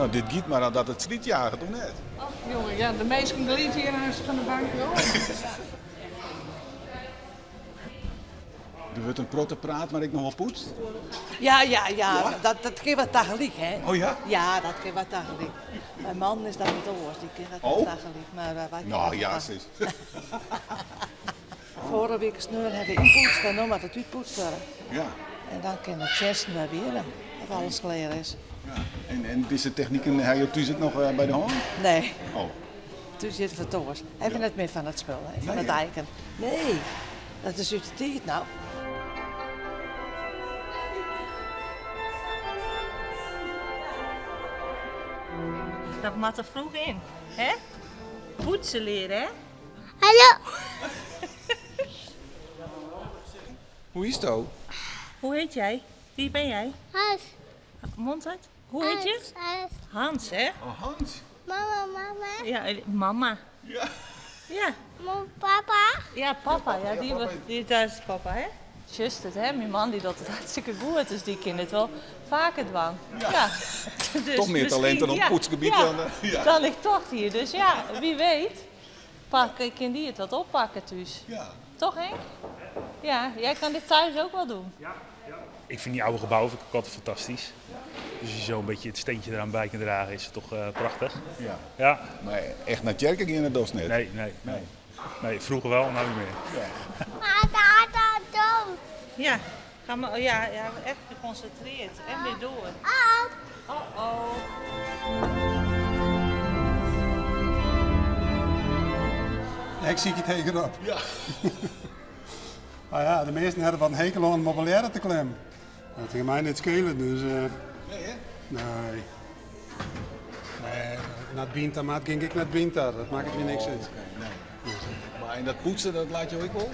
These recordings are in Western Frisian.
No, dit giet mar dat it slydjaget, of net? Och jonge, ja, de minsken glydt hjir aanst fan de bank ôf. Der wurdt in protte praat, mar ek noch wol poetst? Ja, ja, ja, dat, dat kin wat tagelyk, hè? Oh ja? Ja, dat kin wat tagelyk. By mannen is dat wat oars, dy kinne dat net Oh. tagelyk. Mar eh, wy kinne No dat ja, wol sis. Foarige wike sneon ha we ynpoetst en no moat it útpoetst wurde. Ja. En dan kin it tsjinsten wer begjinne, as alles klear is. Ja. En dizze techniken ha jo thús ek noch eh, by de hân? Nee. Oh. Thús is it wat oars. Even net mear fan it spul, hè, fan Nee, it hè? eiken. Nee, dat is út de tiid no. Dat moat der vroeg yn, hè? Poetse leare, hè? Hallo. Hoe is it? Hoe heet jij? Wie ben jij? Hans. Mond uit. Hoe heet je? Hans. Hans, hè? Oh, Hans. Mama, mama. Ja, mama. Ja. Ja. Mama, papa. Ja, papa. Ja, die, die, dat is papa, hè? Just it, hè? Myn man dy docht it hartstikke goed, dus dy kin it wol faker dwaan. Ja. Dus Toch mear talint dan op misschien- poetsgebiet ja, dan, eh, ja. Dan ik toch hier. Dus ja, wie weet, pak, kan die het wat oppakken thuis. Ja. Toch, Henk? Ja, jij kan dit thuis ook wel doen. Ik vind die oude gebouwen vind ik ook altijd fantastisch. Dus als je zo een beetje het steentje eraan bij kunt dragen, is het toch eh, prachtig. Ja. Ja. Maar echt naar tsjerke gean dat dochst net? Nee, nee, nee. Nee, vroeger wel, nou niet mear. Ja. Tata, tata, Ja, ga maar, ja, ja, echt geconcentreerd. En weer door. Oh. Oh oh. Ik zie het tegenop. Ja. Maar ja, de meesten hebben wat een hekel aan meubilair te klimmen. Dat kan mij niet schelen, dus... eh, Nee, hè? nee. Nee, naar het Binta, maar het ging ik naar het Binta. Dat maakt me niks uit. Nee. Maar en dat poetsen, dat laat je ook wel?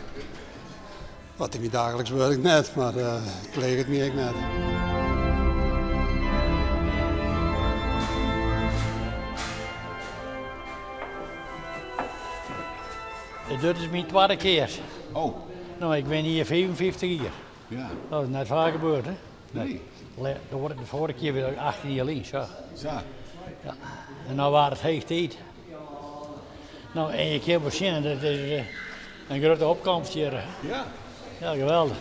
Wat in mijn dagelijks werk net, maar eh ik pleeg het me ook net. Dit is myn twadde kear. Oh. No, ik bin hjir 55 jier. Ja. Dat is net faak gebeurd, hè? Nee. Le- De de foarige kear wie ik 18 jier lyn, sa. Sa. Ja. En no waard it heech tiid. No, en je kinne wol sjen, dat is eh, in grutte opkomst hjir. Ja. Ja, geweldich.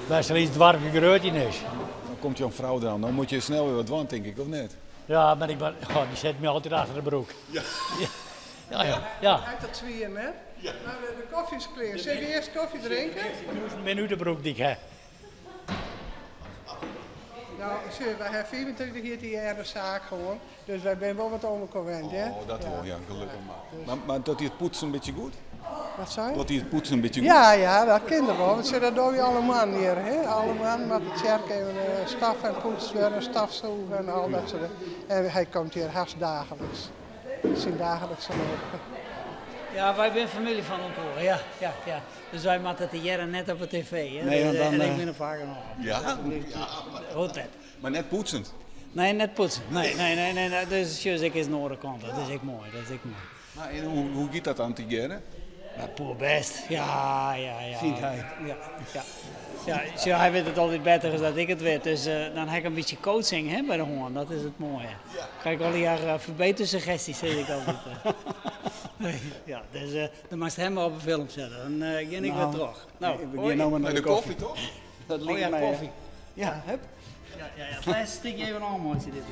Best in it doarpke grut yn is. Dan komt jouw frou dan. Dan moatte je snel wer wat dwaan, tink ik, of net? Ja, mar ik ben, oh, dy set my altyd achter de broek. Ja. Ja, ja. ja. Uit dat zwieën, hè? Ja. Nou, de, de koffie is klaar. Zullen we eerst koffie drinken? Min út de broek dy't ik ha. Nou, zie, wij hebben 25 jaar die eigen zaak gewoon. Dus wij zijn wel wat onbekend, hè? Oh, dat wel, ja, gelukkig maar. Maar, maar docht hy it poetsen in bytsje goed? Wat zei je? Docht hy it poetsen in bytsje goed? Ja, ja, dat kin er wol. Want ze dat doen we allemaal hier, hè? Allemaal met de kerk en eh, staf en poetsen en stafzoegen en al dat soort dingen. En hij komt hier haast dagelijks. Zijn dagelijkse loop. Ja, wy binne famylje fan elkoar, ja, ja, ja. Dus wy moatte it hearre net op de tv. Hè. Nee, want Dus, eh, dan, en ik eh, bin der faker noch. Ja? Ja, maar, Hoort net. maar net poetsend. Nee, net poetsen. Nee, nee, nee, nee, nee. Dus just, ik is de oare kant. Dat is ek moai, dat is ek moai. Maar en hoe, hoe giet dat dan tegearre? Maar poerbêst. Ja, ja, ja. Fynt hy. Ja, ja. Ja, sjoch, hy wit it altyd better as dat ik it wit. Dus eh, dan ha ik in bytsje coaching hè, by de hân. Dat is it moaie. Ja. Krij ik alle jaren uh, verbetersuggestjes, sis ik altyd. Nee, ja, dus eh, dan moatst him mar op 'e film sette. Dan eh, gean ik Nou, wer troch. No, we gean no mar nei Nei de de koffie, koffie. toch? Dat Oh liket ja, my, koffie. Ja, hup. Ja, ja, ja. Het laatste stukje even allemaal dit.